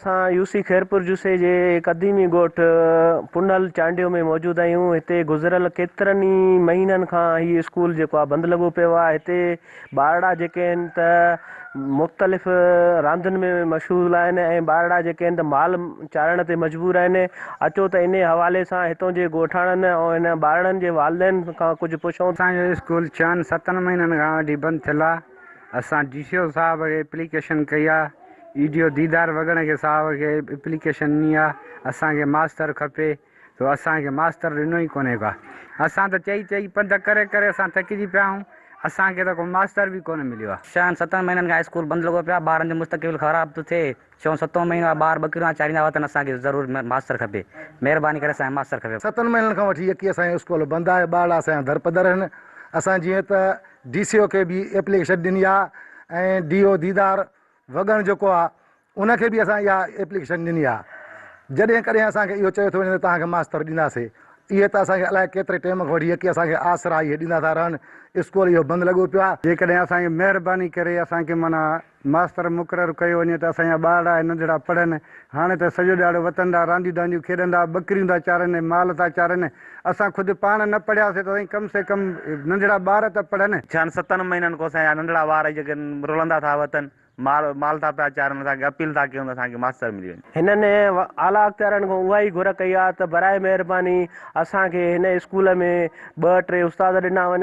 اسان يو سي خيرپور جوسي جي قديمي ڳوٺ پنهل چانڊيو ۾ موجود آهيون هتي گذريل ڪيترن ئي مهينن کان هي اسڪول جيڪو آهي بند لڳو پيو آهي هتي ٻارڙا جيڪي آهن ته مختلف راندين ۾ مشغول آهن ۽ ٻارڙا جيڪي آهن ته مال چارڻ تي مجبور آهن اچو ته انهي حوالي سان هتون جي ڳوٺاڻن ۽ هن ٻارڙن جي والدين کان ڪجهه پڇون. اسان جو اسڪول ڇهن ستن مهينن کان وٺي بند ٿيل آهي اسان ڊي سي او صاحب کي اپليڪيشن ڪئي آ اي ڊي او ديدار وڳڻ کي صاحب کي اپليڪيشن ڏني آ اسان کي ماستر کپي تو اسان کي ماستر ڏنو ئي ڪونهي ڪا اسان ته چئي چئي پنڌ ڪري ڪري اسان ٿڪجي پيا آهيون اسان کي ته ڪو ماستر به ڪونه مليو آ. ڇهن ستن مهينن کان اسڪول بند لڳو پيو آ ٻارن جو مستقبل خراب ٿو ٿئي ڇهون ستون مهينو آ ٻار ٻڪريون آ چاريندا وتن اسان کي ضرور ماستر کپي مهرباني ڪري اسان کي ماستر کپي. ستن مهينن کان وٺي يڪي اسان جو اسڪول بند آهي ٻارڙا اسان جا درپدر آهن اسان جيئن ته ڊي سي او کي به ايپليڪيشن ڏني آ ۽ ڊي او ديدار وڳڻ جيڪو آ ان کي به اسان اها ايپليڪيشن ڏني آ جڏهن ڪڏهن اسان کي اهو چيو ٿو وڃي ته توهان کي ماستر ڏينداسي اهي ته اسان کي الائي ڪيتري ٽيم کان وٺي يڪي اسان کي آسرا اهي ڏيندا ٿا رهن اسڪول اهو بند لڳو پيو آ. جيڪڏهن اسان کي مهرباني ڪري اسان کي معنيٰ ماستر مقرر ڪيو وڃي ته اسان جا ٻارڙا ۽ ننڍڙا پڙهن. هاڻي ته سڄو ڏهاڙو وتن ٿا رانديون دانديون کيڏن ٿا، ٻڪريون ٿا چارن ۽ مال ٿا چارن. اسان خود پاڻ نه پڙهياسين ته سائين ڪم سي ڪم ننڍڙا ٻار ته پڙهن. ڇهن ستن مهينن کان اسان جا ننڍڙا ٻار جيڪي رلندا ٿا وتن، مال مال ٿا پيا چارن، اسان کي اپيل ٿا ڪيون ته اسان کي ماستر ملي وڃي. هنن اعليٰ اختيارين کان اها ئي گهر ڪئي آهي ته براء مهرباني اسان کي هن اسڪول ۾ ٻه ٽي استاد ڏنا وڃن.